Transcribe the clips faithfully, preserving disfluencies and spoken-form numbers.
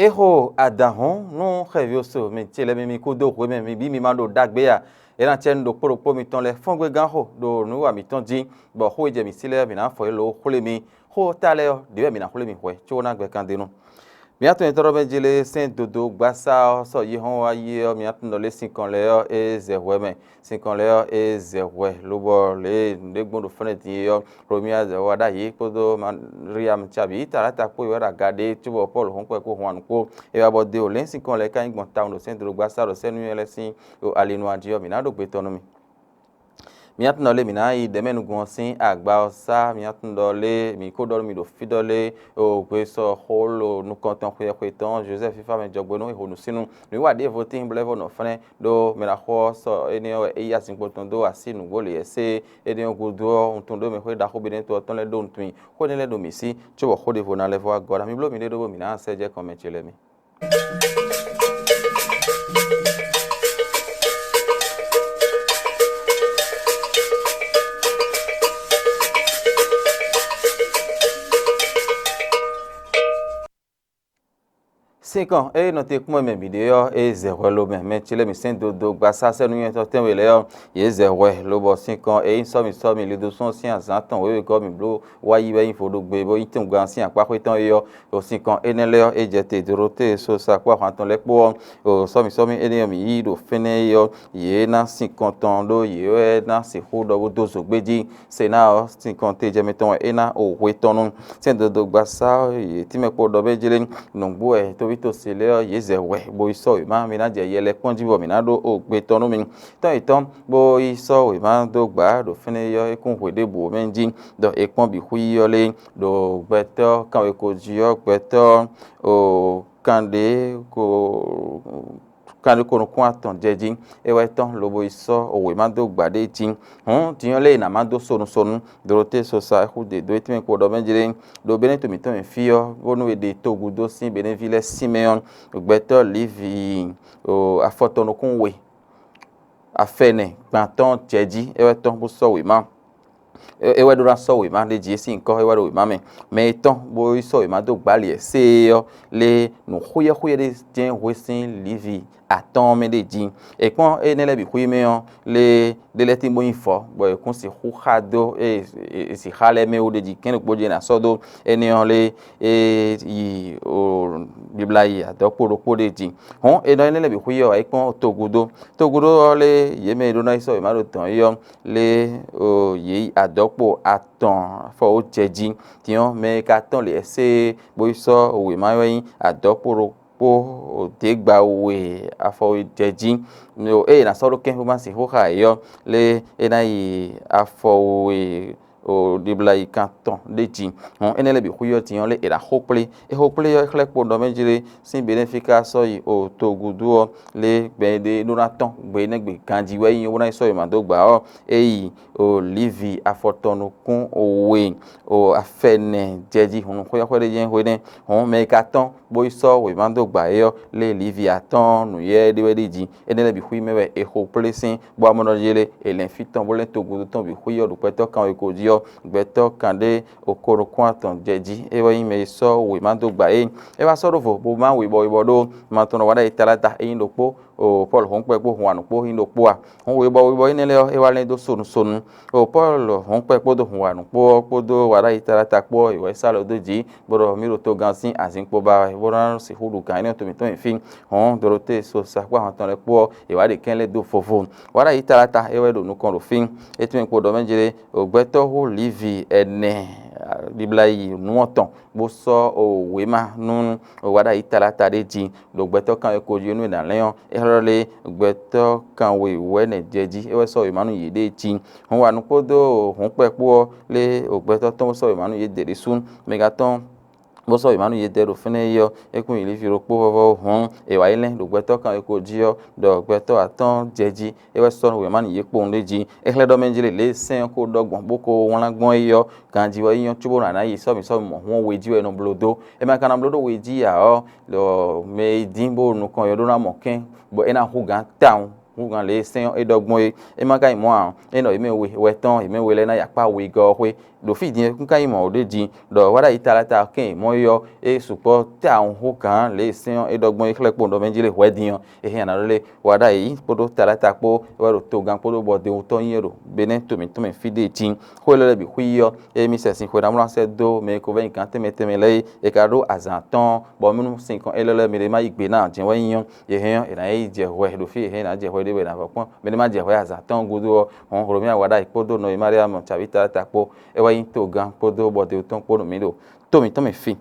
É xo adǎn hɔn nú xɛví oso mɛ ce lɛ́ɛ mi mi kú dó hwemɛ mi bí mi ma ɖo ɖagbe a? É ná cɛ nú ɖokpó ɖokpó mitɔn lɛ́ɛ fɔ́ngbégán xo ɖo nǔwiwa mǐtɔn jí, bɔ xó e jɛ mǐ sí lɛ́ɛ ɔ́, mǐ ná fɔ yě lǒ xwlé mi. Xó ta lɛ́ɛ ɔ́, ɖě wɛ mǐ ná xwlé mi hwɛ có ná gbɛ kan d'é nú. Mǐ ná tunwun nyitɔ́ ɖɔ mɛ jlé sɛ́n dodó gbasá ɔ́, sɔ́ yi hɔn wá yi ɔ́, mǐ ná tunwun ɖɔ lé sinkɔn lɛ́ɛ ɔ́, é zɛ hwɛ mɛ. Sinkɔn lɛ́ɛ ɔ́, é zɛ hwɛ, lobɔ lě e nǔɖé gbɔn ɖo fɛ́nɛ din é ɔ́, Hlomia zɛ wá ɖ'ayǐ kpódó Mariam Cabi Talata kpó yi wɛ ɖo aga ɖé cóbɔ Pɔ́lu hɔn kpɛ kpó hɔn anu kpó. É wá bɔ dé o lɛ̌n sinkɔn lɛ́ɛ ka nyí gbɔn tawun ɖo sɛ́n dodó gbasá ɖo sɛ́n nú nyɛ lɛ́ɛ sín o ali nú adi ɔ́, mǐ ná ɖó gbe tɔn nú mì. Mǐ ná tunwun ɖɔ lé mǐ ná yi ɖɛ̌mɛnugɔn ɔ́ sín agba ɔ́ sá, mǐ ná tunwun ɖɔ lé mǐ ko ɖɔ nú mì ɖo fí ɖɔ lé o hwe sɔ xó lo nukɔn tɔn xweyɛxwe tɔn Jozɛ́fu fífá mɛ jɔgbe nú e ho nǔsínu. Nǔwiwa ɖěvo tíin blɛ́ vɔ nɔ fɛ́nɛ́ ɖó mɛ ná xo ɔ́ sɔ énɛ́ ɔ́ wɛ é yí azinkpo tɔn dó así nǔgbó lě ɛ́ sé. Énɛ́ ɔ́ gúdo ɔ́, un tunwun ɖó mɛxwé ɖaxó Benɛ́to ɔ́ tɔn lɛ́ɛ ɖó nutun i. Xó énɛ́ lɛ́ɛ ɖo mǐ sí, cóbɔ xó ɖěvo ná lɛ́ vɔ wá gɔ́ ná. Mi bló miɖée ɖó bónú mǐ ná sɛ́ jɛ kɔn mɛ ce lɛ́ɛ mɛ. Sinkɔn ée nɔ te kpɔ́n mɛ bǐ ɖe ɔ́, é zɛ hwɛ lo mɛ. Mɛ ce lɛ́ɛ mǐ sɛ́n dó dó gbasá sɛ́ nú nywɛ́tɔ́ tɛ́nwe lɛ́ɛ ɔ́, yě zɛ hwɛ, lobɔ sinkɔn e nyí sɔ́mi sɔ́mi Lidosɔ́n sín azǎn tɔn wěwé gɔ́ mǐ bló wá yi wɛ nyí vodúgbe bó nyí tɛ́nwugán sín akpáxwé tɔn é ɔ́, ɖo sinkɔn énɛ́ lɛ́ɛ ɔ́, é jɛ te Dorote Sosa kpó ahwan tɔn lɛ́ɛ kpó ɔ́, ɖo sɔ́mi sɔ́mi énɛ́ ɔ́ mǐ yí ɖo fínɛ́ é ɔ́, yě ná sinkɔn tɔn ɖó yě wɛ ná sixú ɖɔ bó dó zǒgbé jí. Sena ɔ́, sinkɔn tejɛ mitɔn wɛ é ná o hwe tɔn nú. Sɛ́n dodó gbasá ɔ́, yě tínmɛ kpo ɖɔ bɛ́ jlé nǔgbó wɛ tóvítósi lɛ́ɛ ɔ́, yě zɛ hwɛ bo yi sɔ́ wěma, mi ná jɛ yɛ lɛ́ɛ kpɔ́n jí bɔ mǐ ná ɖó o gbe tɔn nú mi. Tɔ́n yětɔn bó yi sɔ́ wěma dó gbǎ ɖo fínɛ́ ɔ́, é kún hwe ɖěbǔ mɛ jí, ɖɔ è kpɔ́n bǐ xwí ɔ́ lé ɖo gbɛtɔ́ kanweko jí ɔ́, gbɛtɔ́ o kanɖé ko kanɖé ko nukún atɔn jɛ jí, é wɛ tɔ́n lobo yi sɔ́ wěma dó gbǎ ɖé jí. Hǔn din ɔ́ lé è nǎ má dó sonu sonu. Dorote Sosa é xú dě dó é tɛ́nmɛ kpo ɖɔ mɛ jlé ɖo Benɛ́to mǐtɔn mɛ fí ɔ́, bónú è ɖe togun dó sín Benɛ́ví lɛ́ɛ sín mɛ ɔ́, gbɛtɔ́ Livi afɔtɔn nukún we afɛnɛ gban tɔn jɛ jí, é wɛ tɔ́n bó sɔ́ wěma. É wɛ ɖó ná sɔ́ wěma ɖé jí, é sín nyǐkɔ é wɛ ɖo wěma mɛ. Mɛ e tɔ́n bó yi sɔ́ wěma dó gbǎ ali e sé é ɔ́, lé nǔ xwíyɛ́xwíyɛ́ ɖé jɛ́n hwe sín Livi atɔ́ɔ́n mɛ ɖé jí. È kpɔ́n énɛ́ lɛ́ɛ bǐ xwí mɛ ɔ́, lé ɖé lɛ́ɛ tín bó nyí vɔ̌, bɔ è kún sixú xa dó e sixá lɛ́ɛ mɛ ó ɖé jí, kɛ́n ɖokpó jí è nǎ sɔ́ dó énɛ́ ɔ́ lé é yi o bibla yi adɔ̌kpo ɖokpó ɖé jí. Hɔ̌n è nɔ énɛ́ lɛ́ɛ bǐ xwí ɔ́, wǎ yi kpɔ́n togúdo. Togúdo ɔ́ lé yě mɛ e ɖó ná yi sɔ́ wěma ɖo dɔ̌n é ɔ́, lé o yě yi adɔ̌kpo atɔn afɔ wǒ jɛ jí. Din ɔ́, mɛ e ka tɔ́n lě ɛ́ sé bó yi sɔ́ wěma wɛ nyí adɔ̌kpo ɖokpó ɖěgba we afɔ wǒ jɛ jí. Ée è nǎ sɔ́ ɖó kɛ́n bó ma sixú xa yě ɔ́, lé é ná yi afɔ we o ɖibla yi kan tɔn ɖé jí. Hɔn énɛ́ lɛ́ɛ bǐ xwí ɔ́ din ɔ́ lé è nǎ xo kplé. É xo kplé ɔ́, é xlɛ́ kpo ɖɔ mɛ jlé sín Benɛ́fika sɔ́ yi o togudu ɔ́, lé gbɛn ɖé ɖó ná tɔ́n gbe énɛ́ gbe ganjí wɛ é nyí bó ná yi sɔ́ yi mǎ dó gbǎ ɔ́, é yi o Livi afɔtɔn nukún we o afɛnɛ jɛ jí. Hun xwéxwé ɖé jɛ́n hwenɛ́. Hɔn mɛ e ka tɔ́n bó yi sɔ́ wěma dó gbǎ é ɔ́, lé Livi atɔ́ɔ́n nǔyɛ́ ɖé wɛ ɖ'é jí. Énɛ́ lɛ́ɛ bǐ xwí mɛ wɛ è xo kplé sín, bó wá mɔ nɔ jlé è lɛ̌n fí tɔn bó lɛ́n togun tɔn bǐ xwí ɔ́ ɖo gbɛtɔ́ kanweko jí ɔ́, gbɛtɔ́ kanɖé okɔ́ nukún atɔn jɛ jí. É wɛ nyí mɛ e sɔ́ wěma dó gbǎ é. É wá sɔ́ ɖó vo bó má webɔwebɔ ɖó ma tɔn nɔ wa ɖ'ayǐ tlátá é nyí ɖokpó, o Pɔ́lu hɔn kpɛ kpó hun anu kpó nyí ɖokpó a? Hɔn webɔwebɔ énɛ́ lɛ́ɛ ɔ́, é wá lɛ́n dó sonu sonu. O Pɔ́lu hɔn kpɛ kpódó hun anu kpó ɔ́ kpódó wa ɖ'ayǐ tlátá kpó ɔ́, è wɛ é sá lɔ dó jǐ, bó ɖɔ mǐ ɖo togán sín azǐn kpo ba wɛ, bó ná sixú ɖu gǎn énɛ́ to mǐtɔn nyi fí. Hɔn Dorote Sosa kpó ahwan tɔn lɛ́ɛ kpó ɔ́, è wǎ ɖe kɛ́n lɛ́ dó vovo. Wǎ ɖ'ayǐ tlátá é wɛ ɖo nukɔn ɖo fí. É tɛ́nmɛ kpo ɖɔ mɛ jlé, o gbɛtɔ́ hú Livi ɛnɛ ɖibla yi nǔ ɔ́ tɔn, bó sɔ́ o wěma nú o wa ɖ'ayǐ tlátá ɖé jí ɖo gbɛtɔ́ kanweko jí nú è nǎ lɛ́n ɔ́, é xlɛ́ ɖɔ lé gbɛtɔ́ kanwe wɛ̌nɛ jɛ jí, é wɛ sɔ́ wěma nú yěɖée cí. Hɔn wa nukpó dó hɔ̌nkpɛ kpó ɔ́, lé o gbɛtɔ́ tɔn bó sɔ́ wěma nú yědɛɛ ɖésú. Mɛ ka tɔn bó sɔ́ wěma nú yědɛɛ ɖo fínɛ́ é ɔ́, é kún yi lífi ɖokpó vɔ́vɔ́ hɔn è wǎ yi lɛ́n ɖo gbɛtɔ́ kanweko jí ɔ́, ɖɔ gbɛtɔ́ atɔ́ɔ́n jɛ jí, é wɛ sɔ́ nú wěma nú yě kpowun ɖé jí. É xlɛ́ ɖɔ mɛ jlé lě e sɛ́n ɔ́ ko ɖɔ gbɔn bó ko wlán gbɔn é ɔ́, ganjí wɛ é nyɔ́ cóbó ná ná yi sɔ́mi sɔ́mi mɔ̌hun ɔ́ we jí wɛ è nɔ bló dó. È ma ka ná bló ɖó we jí ǎ ɔ́, ɖɔ mɛ e dín bó ɖo nukɔn ɔ́ ɖó ná mɔ kɛ́n, bɔ é ná hú gǎn tawun, hú gǎn lě e sɛ́n ɔ́ é ɖɔ gbɔn é. É ma ka nyí mɔ̌ ǎ, é nɔ yě mɛ we wɛ tɔn, yě mɛ we lɛ́ɛ ná yi akpá wegɔ́ ɔ́ xwé. Ɖo fí din ɔ́, kún ka nyí mɔ̌ ɖé din ɖɔ wá ɖ'ayǐ talata kɛn mɔ̌ é ɔ́, é sukpɔ́ tawun hú gǎn lě e sɛ́n ɔ́ é ɖɔ gbɔn é xlɛ́ kpó ɖɔ mɛ jí lé hwɛ̌ din ɔ́, é hɛn ǎ ná ɖó lé wá ɖ'ayǐ kpódó talata kpó é wɛ ɖo togán kpódó bɔdewutɔ́ nyí é ɖo Benɛ́ to mǐtɔn mɛ fí ɖé din. Xó élɔ́ lɛ́ɛ bǐ xwí ɔ́, ée mì sɛ sin xwe ná mlɔ́ sɛ́ dó mɛ e ko vɛ́ nyi gǎn tɛnmɛ tɛnmɛ lɛ́ɛ é, è ka ɖó azǎn atɔ́ɔ́n, bɔ mínú sinkɔn élɔ́ lɛ́ɛ mɛ ɖé ma yí gbe ná jɛ́n wɛ nyí ɔ́, yě hɛn ɔ́, è nǎ yi jɛ hwɛ ɖo fí e è hɛn è nǎ jɛ hwɛ ɖé wɛ è nǎ vɔ kpɔ́n. Mɛ ɖé ma jɛ hwɛ azǎn atɔ́ɔ́n gúdo ɔ́, hɔn Hlomia wá ɖ'ayǐ kpódó nɔ e Mariamu Tabita ta kpó é wɛ nyí togán kpódó bɔdewutɔ́n kpó nú mǐ ɖo tó mǐtɔn mɛ fí.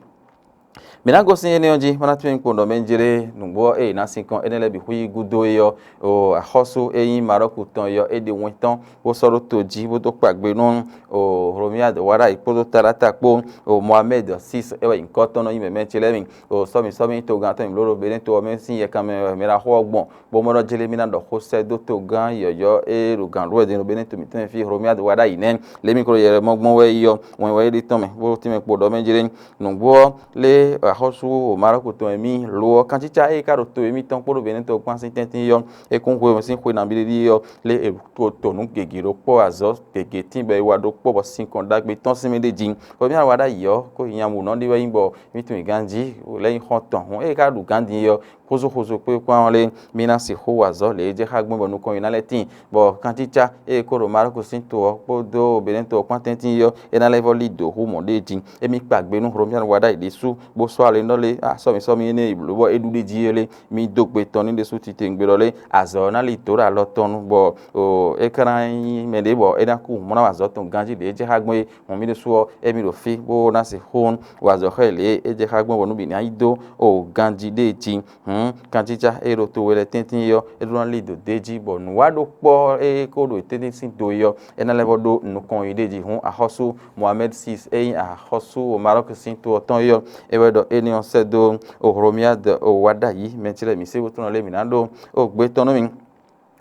Mǐ ná gosín énɛ́ ɔ́ jí, bó ná tunwun kpo ɖɔ mɛ jlé nǔgbó ɔ́, ée è nǎ sinkɔn énɛ́ lɛ́ɛ bǐ xwí gúdo é ɔ́, o axɔ́sú e nyí Marɔku tɔn é ɔ́, é ɖe wɛn tɔn bó sɔ́ ɖó to jí bó dó kpa gbe nú o Hlomia wá ɖ'ayǐ kpódó Talata kpó, o Mohamɛ́d sis é wɛ nyǐkɔ tɔn nɔ nyí mɛ mɛ ce lɛ́ɛ mi, o sɔ́mi sɔ́mi togán tɔn mǐ bló ɖo Benɛ́ to ɔ́ mɛ sín yɛkan mɛ wɛ mɛ ɖaxó ɔ́ gbɔn, bó mɔ ɖɔ jlé mì ná ɖɔ xó sɛ́ dó togán yɔ̌yɔ́ e ɖo gǎn ɖó wɛ din ɖo Benɛ́ to mǐtɔn mɛ fí Hlomia wá ɖ'ayǐ nɛ́. Lě mi ko ɖo yɛ mɔ gbɔn wɛ yi ɔ́, wɛn wɛ é ɖe tɔn mɛ, bó tínmɛ kpo ɖɔ mɛ jlé. Nǔgbó ɔ́, lé axɔ́sú Marɔku tɔn e mì lo ɔ́, kantícá e ka ɖo to émítɔn kpódó Benɛ́ tɔn kpán sín tɛ́ntin ɔ́, é kún hwe sín xwe nabí ɖíɖí ɔ́, lé è ko to nǔ gěgé ɖó kpɔ́ azɔ̌ gěgé tín bɔ è wá ɖó kpɔ́ bɔ sinkɔn ɖagbe tɔ́n sín mì ɖ'é jí. Bɔ mì wá ɖ'ayǐ ɔ́, kó nyamǔnɔ ɖé wɛ nyí bɔ mì tunwun gán jí lɛ́ nyí xɔ́ntɔn hǔn é ka ɖu gǎn din ɔ́, xózú xózú kpé kpán ɔ́ lé, mì ná sixú wa azɔ̌ lě e jɛ xá gbɔn bɔ nukɔn nyi ná lɛ́ tíin, bɔ kantícá e ko ɖo Marɔku sín to ɔ́ kpódó Benɛ́ to ɔ́ kpán tɛ́ntin ɔ́, é ná lɛ́ vɔ́ lí dǒ hú mɔ̌ ɖé jí. Émí kpa gbe nú Hlomia wá ɖ'ayǐ ɖésú, bó sɔ́ ali nɔ lé, a sɔ́ mǐ sɔ́ mì énɛ́ yi blǒ bɔ é ɖu ɖ'é jí é lé, mì dó gbe tɔn ní ɖésú titewungbe lɔ lé, azɔ̌ ɔ́ ná lí dǒ ɖo alɔ tɔn nu, bɔ é ka ná nyí mɛ ɖě bɔ é ná kú hǔn ná wa azɔ̌ tɔn ganjí ɖě é jɛ xá gbɔn é. Hǔn mì ɖésú ɔ́, émí ɖo fí bó ná sixú wa azɔ̌ xá ɛ lě e é jɛ xá gbɔn bɔ nú bǐ ná yi dó o ganjí ɖée jí. Hǔn kantícá e ɖo to we lɛ́ɛ tɛ́ntin é ɔ́, é ɖó ná lí dǒ d'é jí, bɔ nǔwaɖokpɔ́ e ko ɖo tɛ́ntin sín do é ɔ́, é ná lɛ́ vɔ́ ɖó nukɔn yi ɖ'é jí. Hǔn axɔ́sú Mohamɛ́d sis e nyí axɔ́sú Marɔku sín to ɔ́ tɔn é ɔ́, é wɛ ɖɔ énɛ́ ɔ́ sɛ́ dó Hlomia wá ɖ'ayǐ, mɛ ce lɛ́ɛ mǐ sɛ́ bó tlɔ́n lé mǐ ná ɖó gbe tɔn nú mì.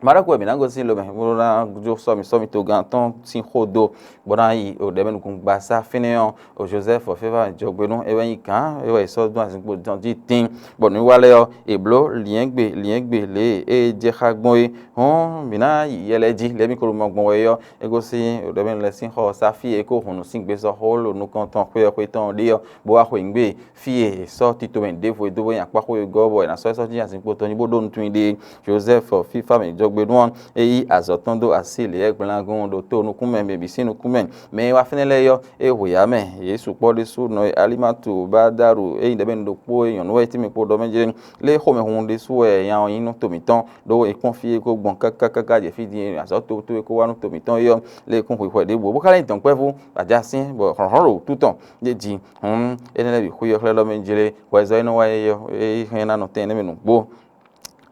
Marɔku wɛ mǐ ná gosín lomɛ, bó ná jó sɔ́mi sɔ́mi togán tɔn sín xó dó, bó ná yi ɖɛ̌mɛnukúngbasá fínɛ́ ɔ́, Jozɛ́fu fífá jɔgbenú é wɛ nyí gǎn, é wɛ è sɔ́ dó azinkpo tɔn jí dín, bɔ nǔwiwa lɛ́ɛ ɔ́, è blǒ lyɛ̌ngbe lyɛ̌ngbe lě e é jɛ xá gbɔn é. Hɔn mǐ ná yi yɛ lɛ́ɛ jí, lě e mì ko ɖo mɔ gbɔn wɛ é ɔ́, é gosín ɖɛ̌mɛnu lɛ́ɛ sín xɔ ɔ́ sá fí e é ko hun nǔsíngbe sɔ́ xó ɖo nukɔn tɔn xwé ɔ́ xwé tɔn ɔ́ ɖe ɔ́, bó wá xweyǐgbe. Fí e è sɔ́ tito mɛ ɖěvo e dó bó nyi akpá xwé e gɔ́ bɔ è nǎ sɔ́ ɛ sɔ́ jí azinkpo tɔn jí bó ɖó nutun ɖe. Jozɛ́fu fífá mǐ jɔgbenú ɔ́, é yí azɔ̌ tɔn dó así lě e gblangun ɖo to nukún mɛ mɛ bǐ sín nukún mɛ. Mɛ e wá fínɛ́ lɛ́ɛ ɔ́, é hu yǎ mɛ, yě sukpɔ́ ɖésú nɔ e Alimatu Badaru e nyí ɖɛ̌mɛnu ɖokpó e nyɔ̌nu wɛ é tínmɛ kpo ɖɔ mɛ jlé. Lě e xomɛhunhun ɖésú wɛ nya ɔ́ nyí nú to mǐtɔn, ɖó è kpɔ́n fí e ko gbɔn káká káká jɛ fí din e azɔ̌ tobutóbú e ko wá nú to mǐtɔn é ɔ́, lě e kún hwixwɛ ɖěbǔ, bó ka lɛ́ nyi dɔ̌nkpɛvú bɔ ajá sín bɔ hlɔ̌nhlɔ́n ɖo wútu tɔn ɖ'é jí. Hǔn énɛ́ lɛ́ɛ bǐ xwí ɔ́ xlɛ́ ɖɔ mɛ jlé hwɛzɔ́ énɛ́ wá é ɔ́, é hɛn ná nɔ tɛn énɛ́ mɛ nǔgbó.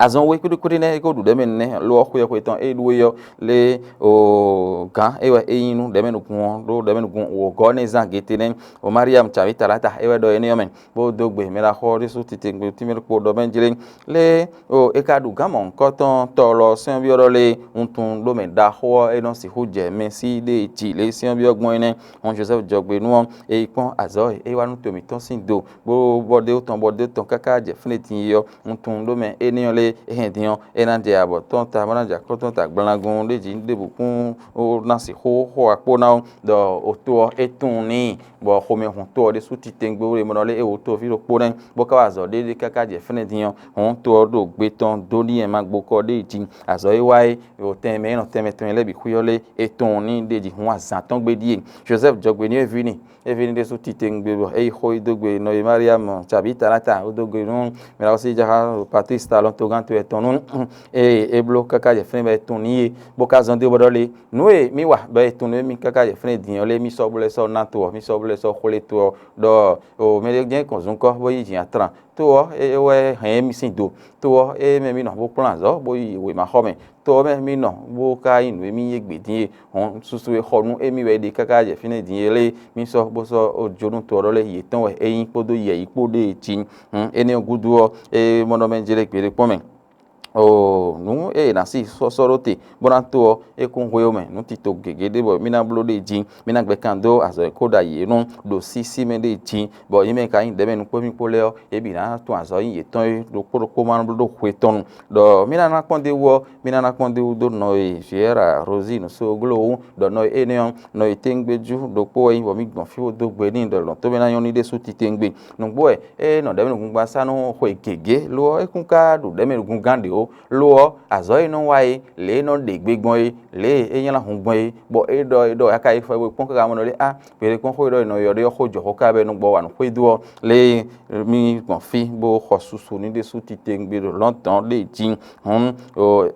Azɔn we kúɖíkúɖí nɛ́ é ko ɖu ɖɛ̌ mɛ nɛ́, lo ɔ́ xwé ɔ́ xwé tɔn é ɖu é ɔ́, lé o gǎn é wɛ é nyí nú ɖɛ̌ mɛ nukún ɔ́, ɖó ɖɛ̌ mɛ nukún wǒgɔ́ nɛ́ zán gete nɛ́. O Mariamu Caví Talata é wɛ ɖɔ énɛ́ ɔ́ mɛ, bó dó gbe mɛ ɖaxó ɔ́ ɖésú titewungbe tínmɛ ɖokpó ɖɔ mɛ jlé. Lé o é ka ɖu gǎn mɔ̌hunkɔtɔn tɔ lɔ sɛ́nbyɔ́ ɖɔ lé, wuntun ɖó mɛ ɖaxó ɔ́ é nɔ sixú jɛ mɛ sí ɖée ji lě sɛ́nbyɔ́ gbɔn é nɛ́. Hɔn Jozɛ́fu jɔgbe nú ɔ́, é yi kpɔ́n azɔ̌ e é wá nú to mǐtɔn sín do, bó bɔ ɖé tɔn bɔ ɖé tɔn káká jɛ fínɛ́ din yi ɔ́, un tunwun ɖó mɛ énɛ́ ɔ́ lé, é hɛn din ɔ́, é ná jɛ abɔ̌ tɔn ta, bó ná jɛ akɔ́ tɔn ta gblangun ɖé jí ɖěbǔ kún ná sixú xɔ akpó ná ó, ɖɔ o to ɔ́ é tunwun n'i, bɔ xomɛ hun to ɔ́ ɖésú titewungbe wú ɖé mɔ ɖɔ lé é wǒ toví ɖokpó nɛ́, bó ka wa azɔ̌ ɖé ɖé káká jɛ fínɛ́ din ɔ́, hɔn to ɔ́ ɖo gbe tɔn dó n'i ma gbokɔ ɖé jí. Azɔ̌ e wá é, o tɛnmɛ e nɔ tɛnmɛ tɔn lɛ́ɛ bǐ xwí ɔ́ lé, é tunwun n'i ɖé jí hun azǎn tɔn gbe ɖíe. Jozɛ́fu jɔgbe ní é ví n'i. Éví ní ɖésú titewungbe bɔ é yi xó yi dó gbe nɔ e Mariamu Caví Talata wó dó gbe nú mɛ ɔ́ sí jaxá Patlísi Talɔn togán towe tɔn nú ée é bló káká jɛ fínɛ́ bɔ é tunwun n'i é, bó ka zɔ́n dó bɔ ɖɔ lé, nǔ e mì wa bɔ é tunwun nú émí káká jɛ fínɛ́ din ɔ́ lé, mì sɔ́ bó lɛ́ sɔ́ ná to ɔ́, mì sɔ́ bó lɛ́ sɔ́ xwlé to ɔ́, ɖɔ o mɛ ɖé jɛ́n kɔn zun kɔ́ bó yí jǐ atran. To ɔ́, é wɛ hɛn émí sín do. To ɔ́, é mɛ mì nɔ bó kplɔ́n azɔ̌ bó yi wěmaxɔmɛ. To ɔ́ mɛ mì nɔ bó ka nyí nǔ e mì yí gbe din é, hɔn susu e xɔ nú émí wɛ é ɖe káká jɛ fínɛ́ din é lé, mì sɔ́ bó sɔ́ jó nú to ɔ́ ɖɔ lɛ́ɛ yětɔn wɛ é nyí kpódó yɛ̌yi kpó ɖée jí. Hǔn énɛ́ ɔ́ gúdo ɔ́, é mɔ ɖɔ mɛ jlé gbeɖé kpɔ́n mɛ. Oo nǔ e è nǎ sí sɔ́sɔ́ ɖó te bó ná to ɔ́, é kún hwe ó mɛ. Nǔ tito gěgé ɖé bɔ mì ná bló ɖe jí, mì ná gbɛ́ kan dó azɔ̌ e ko ɖo ayǐ é nú ɖo sísí mɛ ɖe jí, bɔ yě mɛ e ka nyí ɖɛ̌mɛnu kpó mì kpó lɛ́ɛ ɔ́, yě bǐ ná tunwun azɔ̌ nyi yětɔn é ɖokpó ɖokpó ma bló ɖó hwe tɔn nu. Ɖɔ mì ná ná kpɔ́n d'é wú ɔ́, mì ná ná kpɔ́n d'é wú dó nɔ e Vǐɛ́ra Rozíi nǔsúglo wú, ɖɔ nɔ e énɛ́ ɔ́, nɔ e tɛ́ngbéjú ɖokpó wɛ nyí bɔ mì gbɔn fí bó dó gbe n'i ɖɔ lɔ̌n tomɛ ná nyɔ́ n'i ɖésú titewungbe. Nǔgbó wɛ é nɔ ɖɛ̌mɛnúgbasá nú xwe gěgé, lo ɔ́, é kún ka ɖo ɖɛ̌mɛnúgán ɖě ó. Lo ɔ́, azɔ̌ e nɔ wa é, lě e nɔ ɖe gbe gbɔn é, lě e é nylá hun gbɔn é, bɔ é ɖɔ é ɖɔ aka yi fɔ é kpɔ́n káká mɔ ɖɔ lé á, gbeɖé kpɔ́n xó e ɖɔ è nɔ ylɔ́ ɖe ɔ́ xó jɔxó ká bɔ é nɔ gbɔ wa nǔ xwedó ɔ́, lě e mì gbɔn fí bó xɔ susu ní ɖésú titewungbe ɖo lɔ̌ndɔ̌n ɖé jí. Hǔn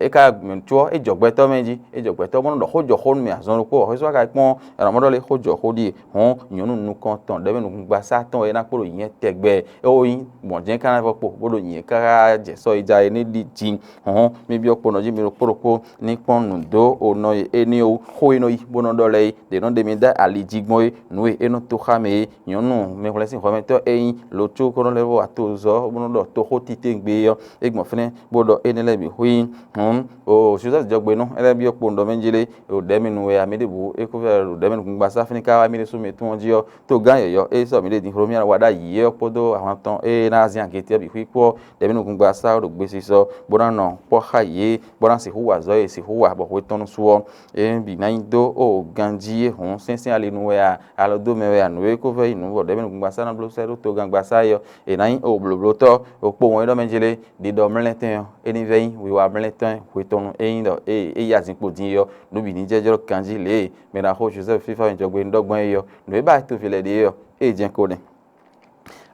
é ka mɛ̌ có ɔ́, é jɔ gbɛtɔ́ mɛ jí, é jɔ gbɛtɔ́ bó nɔ ɖɔ xó jɔxó nú mì azɔn ɖokpó ɔ́, xwésú aka kpɔ́n è nɔ mɔ ɖɔ lé xó jɔxó ɖíe. Hǔn nyɔ̌nu nukɔntɔn ɖɛ̌mɛnúgbasá tɔn e ná kpo ɖo nyɛ tɛgbɛ é wó nyí gbɔn jɛ́n ká ná vɔ kpo bó ɖo nyɛ káká jɛ sɔ́ yi ja é ní ɖi jí. Hɔn mi byɔ́ kponɔ jí mi ɖokpó ɖokpó ní kpɔ́n nǔ dó onɔ e é ní xó e nɔ yí bó nɔ ɖɔ lɛ́ɛ é, ɖě nɔ ɖe mi dó ali jí gbɔn é, nǔ e é nɔ tó xá mɛ é. Nyɔ̌nu mɛhwlɛ́n sín hɔmɛtɔ́ é nyí lǒ có nɔ lɛ́ vɔ atozɔ́ bó nɔ ɖɔ toxó titewungbe é ɔ́, é gbɔn fínɛ́ bó ɖɔ énɛ́ lɛ́ɛ bǐ xwí. Hǔn o Jozɛ́fu jɔgbenɔ é lɛ́ byɔ́ kponɔ mɛ jí lé, o ɖɛ̌mɛnu wɛ a mɛ ɖěbǔ é kó fɛ ɖo ɖɛ̌mɛnu gbingba sá fínɛ́ ká wá mì ɖésú mi tún ɔ́ jí ɔ́, tó gán yɔ̌yɔ́ e sɔ́ mǐ ɖe din Hlomia wá ɖ'ayǐ é ɔ́ kpódó ahwan tɔn e ná zin agě tɛ́ bǐ xwí kpó ɔ́, ɖɛ̌mɛnu gbingba sá ɖo gbesisɔ bó ná nɔ kpɔ́ xá yě bó ná sixú wa azɔ̌ e è sixú wa bɔ hwe tɔn nu su ɔ́, é bǐ ná nyi dó o ganjí é hǔn sɛ́nsɛ́n ali nu wɛ a, alɔ dó mɛ wɛ a, nǔ e kó vɛ́ yi nǔ bɔ ɖɛ̌mɛnu gbingba sá ná bló sɛ́ ɖó togangba sá é ɔ́, è nǎ nyí o blǒblótɔ́ ɖokpó wɔn é ɖɔ mɛ jlé ɖiɖɔ mlɛ́ntɛn ɔ́, é ní vɛ́ nyí wiwa mlɛ́ntɔn hwe tɔn nu é nyí ɖɔ ée é yi azǐn kpo din é ɔ́, nǔ bǐ ní jɛ́jlɔ́ ganjí lě e mɛ ɖaxó Jozɛ́fu fífá mɛ jɔgbe ní ɖɔ gbɔn é ɔ́, nǔ e ba toví lɛ́ɛ ɖe é ɔ́, é jɛ́n ko nɛ́.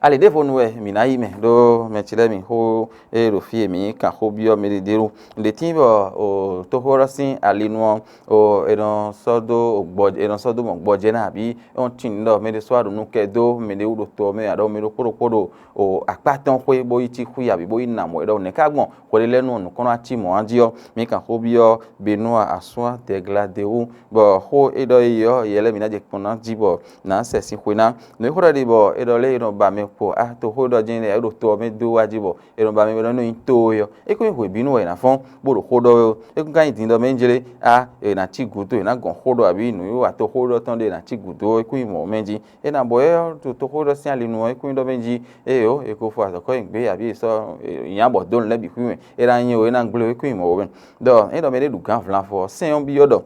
Ali ɖěvo nu wɛ mǐ ná yi mɛ ɖó mɛ ce lɛ́ɛ mǐ xó e ɖo fí e mǐ kan xó byɔ́ mɛ ɖé ɖé ɖo. Nǔɖé tíin bɔ toxó ɔ́ sín ali nu ɔ́, è nɔ sɔ́ dó gbɔ è nɔ sɔ́ dó mɔ gbɔjɛ́ ná abǐ é nɔ tín nǔ ɖɔ mɛ ɖé sɔ́ wá ɖo nú kɛ dó mɛ ɖé wú ɖo to ɔ́ mɛ ǎ ɖɔ mɛ ɖokpó ɖokpó ɖo akpá tɔn xwé bó yi cí xwí abǐ bó yi nǎ mɔ é ɖɔ nɛ̌ ká gbɔn hweɖélɛ́nu ɔ́ nǔkɔn ná cí mɔ̌ jí ɔ́, mǐ kan xó byɔ́ Benúa Aswán Dɛgladewú, bɔ xó e ɖɔ é ɔ́, yɛ lɛ́ɛ mǐ ná jɛ kpɔ́n ná jí bɔ nǎ sɛ sin xwe ná. Nǔ e xó ɖɔ ɖi bɔ è ɖɔ lé è nɔ ba mɛ kpo a toxó e ɖɔ jɛ́n é ɖo to ɔ́ mɛ dó wá jí bɔ è nɔ ba mɛ bɔ é nɔ nyí tóó é ɔ́, é kún nyí hwebǐnu wɛ è nǎ fɔ́n bó ɖo xó ɖɔ wɛ ó. É kún ka nyí din ɖɔ mɛ jlé a è nǎ cí gǔdo è nǎ gɔn xó ɖɔ abǐ nǔwiwa toxó ɖɔ tɔn ɖé è nǎ cí gǔdo ó, é kún nyí mɔ̌ mɛ jí. É ná bɔ é ɔ́, to toxó ɖɔ sín ali nu ɔ́, é kún nyí ɖɔ mɛ jí, éyǒ, è ko fɔ azɔ̌kɔ nyi gbé abǐ è sɔ́ nya bɔ dó nǔ lɛ́ɛ bǐ xwí mɛ, é ná nyí ó, é ná gblé ó, é kún nyí mɔ̌ ó mɛ. Ɖɔ é ɖɔ mɛ ɖé ɖu gǎn vlavo ɔ́, sɛ́n ɔ́ byɔ́ ɖɔ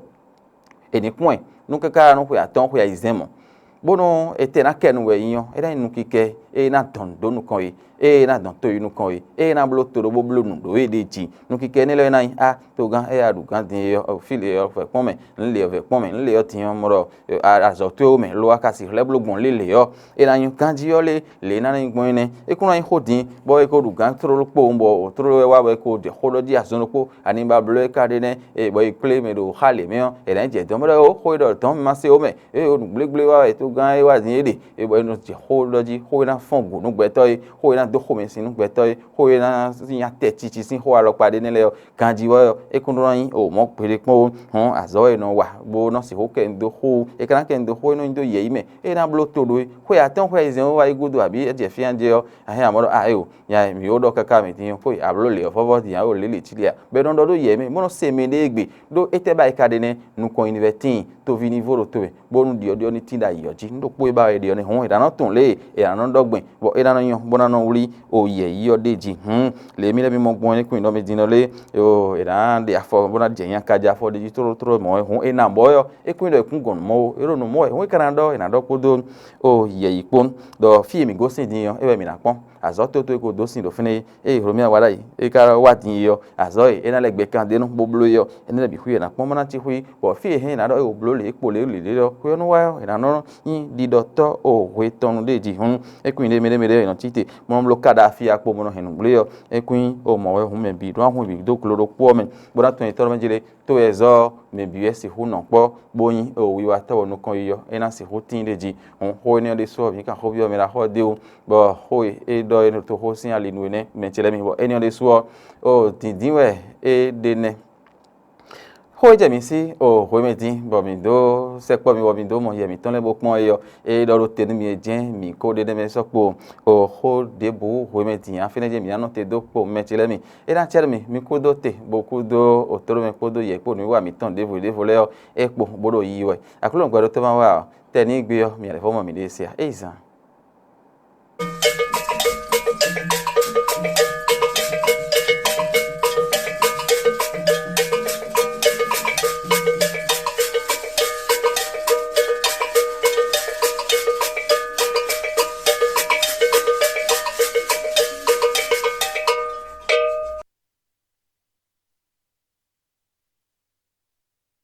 è nǐ kpɔ́n ɛ nú káká nú xwe atɔ́ɔ́n xwe ayizɛ́n mɔ̌, bónú etɛ́ ná kɛ nu wɛ é nyí ɔ́, é ná nyí nukínkɛ́ e ná dɔn nǔ dó nukɔn we, ée é ná dɔn to yi nukɔn we, ée é ná bló to ɖó bó bló nǔ ɖó we ɖ'é jí. Nukínkɛ́ énɛ́ lɛ́ɛ ná nyí á togán éyɛ́ a ɖu gǎn din é ɔ́, fí lě ɔ́ vɛ̌ kpɔ́n mɛ, nǔ lě ɔ́ vɛ̌ kpɔ́n mɛ, nǔ lě ɔ́ din ɔ́ mɔ ɖɔ azɔ̌ towe mɛ lo wá ka sixú lɛ́ bló gbɔn lě lě ɔ́, é ná nyí ganjí ɔ́ lé lě e ná nyí gbɔn énɛ́. É kún ná nyí xó din bɔ é ko ɖu gǎn tlóló kpowun bɔ tlóló wɛ wá bɔ é ko ɖe xó ɖɔ jí azɔn ɖokpó, ani ba bló é ka ɖe nɛ́, ée bɔ é kplé mɛ ɖo xá lě mɛ ɔ́, è nǎ yi jɛ dɔ̌n bɔ ɖɔ ó xó e ɖɔ dɔ̌n ma se ó mɛ, ée ó nǔgblégbléwá wɛ togán e wá din é ɖe, é bɔ é nɔ jɛ xó ɖɔ jí, xó e ná fɔ́n gǔ nú gbɛtɔ́ é, xó e ná dó xomɛsin nú gbɛtɔ́ é, xó e ná nya tɛ cici sín xó alɔkpa ɖé nɛ́ lɛ́ɛ ɔ́, ganjí wɛ ɔ́, é kún nɔ nyí o mɔ̌ gbeɖé kpɔ́n ó. Hɔn azɔ̌ e è nɔ wa bó nɔ sixú kɛ nyi dó xó, é ka ná kɛ nyi dó xó e nɔ nyi dó yɛ̌yi mɛ, é ná bló to ɖó é. Xwe atɔ́ɔ́n xwe ayizɛ́n wá yi gúdo abǐ é jɛ fí ɔ́ jɛ ɔ́, a hɛn amɔ̌ ɖɔ a éo, nya e mǐ ó ɖɔ káká mǐ din ɔ́, xó e abló lě ɔ́ vɔ́vɔ́ din ǎ, ɖo lě lě cí lě ǎ, bɔ è nɔ ɖɔ ɖó yɛ mɛ, bó nɔ se mɛ ɖée gbe, ɖó étɛ́ ba yi ka ɖe nɛ́, nukɔn yi ní vɛ́ tíin, tóví ní vo ɖo to mɛ, bónú ɖyɔ̌ɖyɔ́ ní tín ɖo ayǐ ɔ́ jí. Nǔ ɖokpó e ba wɛ è ɖe ɔ́ nɛ́ hɔn è nǎ nɔ tunwun lě e è nǎ nɔ ɖɔ gbɛn, bɔ é ná nɔ nyɔ́, bó ná nɔ wlí o yɛ̌yi ɔ́ ɖ'é jí. Hǔn lě e mì lɛ́ mì mɔ gbɔn é ní kún nyí ɖɔ mì din ɔ́ lé, è nǎ ɖe afɔ bó ná jɛ nya ka jɛ afɔ ɖé jí tlóló tlóló mɔ̌ wɛ. Hǔn è nǎ bɔ ɔ́, é kún nyí ɖɔ è kún gɔn nǔ mɔ ó, é ɖo nǔ mɔ wɛ. Hǔn é ka ná ɖɔ è nǎ ɖɔ kpódó o yɛ̌yi kpó. Ɖɔ fí e mǐ gosín din ɔ́, é wɛ mǐ ná kpɔ́n. Azɔ̌ toto e ko dó sin ɖo fínɛ́ é, ée Hlomia wá ɖ'ayǐ, é ka wá din é ɔ́, azɔ̌ e é ná lɛ́ gbɛ kan ɖ'é nú bó bló é ɔ́, énɛ́ lɛ́ɛ bǐ xwí è nǎ kpɔ́n bó ná cí xwí, bɔ fí e hɛn è nǎ ɖɔ é wǒ bló lě é kpo lě lě ɔ́, xwé ɔ́ nú wá ɔ́, è nǎ nɔ nyí ɖiɖɔtɔ́ o hwe tɔn nu ɖée jí. Hǔn é kún nyí ɖé mɛ ɖé mɛ ɖé è nɔ cí te, bó nɔ bló káɖaafí akpo bó nɔ hɛn nǔgblé ɔ́, é kún nyí o mɔ̌ wɛ hǔn mɛ bǐ ɖó ahwan bǐ dó glo ɖokpó ɔ́ mɛ, bó ná tunwun etɔ́ mɛ jí lé. To e zɔ́ mɛ bǐ wɛ sixú nɔ kpɔ́, bó nyí o wiwatɔ́ bɔ nukɔn yi ɔ́, é ná sixú tíin ɖé jí. Hǔn xó énɛ́ ɔ́ ɖésú ɔ́, mǐ kan xó byɔ́ mɛ ɖaxó ɔ́ d'é wú, bɔ xó e é ɖɔ é nɔ toxó sín ali nú énɛ́ mɛ ce lɛ́ɛ mi, bɔ énɛ́ ɔ́ ɖésú ɔ́, o dǐndín wɛ é ɖe nɛ́. Xó e jɛ mǐ sí o hwemɛ din bɔ mǐ dó sɛkpɔ́ mi bɔ mǐ dó mɔ yɛ mǐtɔn lɛ́ɛ bó kpɔ́n é ɔ́, é ɖɔ ɖó te nú mi e jɛ́n mǐ ko ɖe nɛ́ mɛ sɔ́ kpo o xó ɖěbǔ hwemɛ din ǎ, fínɛ́ jɛ́n mǐ ná nɔ te dó kpo mɛ ce lɛ́ɛ mi. É ná cɛ́ nú mi, mi kúdó te bó kúdó òtóɖomɛ kpódó yɛ kpó nǔwiwa mǐtɔn ɖěvo ɖěvo lɛ́ɛ ɔ́, é kpo bó ɖo yiyi wɛ. Aklúnɔ gbɛɖótɔ́ ma wá ɔ́, tɛnígbe ɔ́, mi lɛ́ vɔ́ mɔ mǐɖée se ǎ. É yi zan.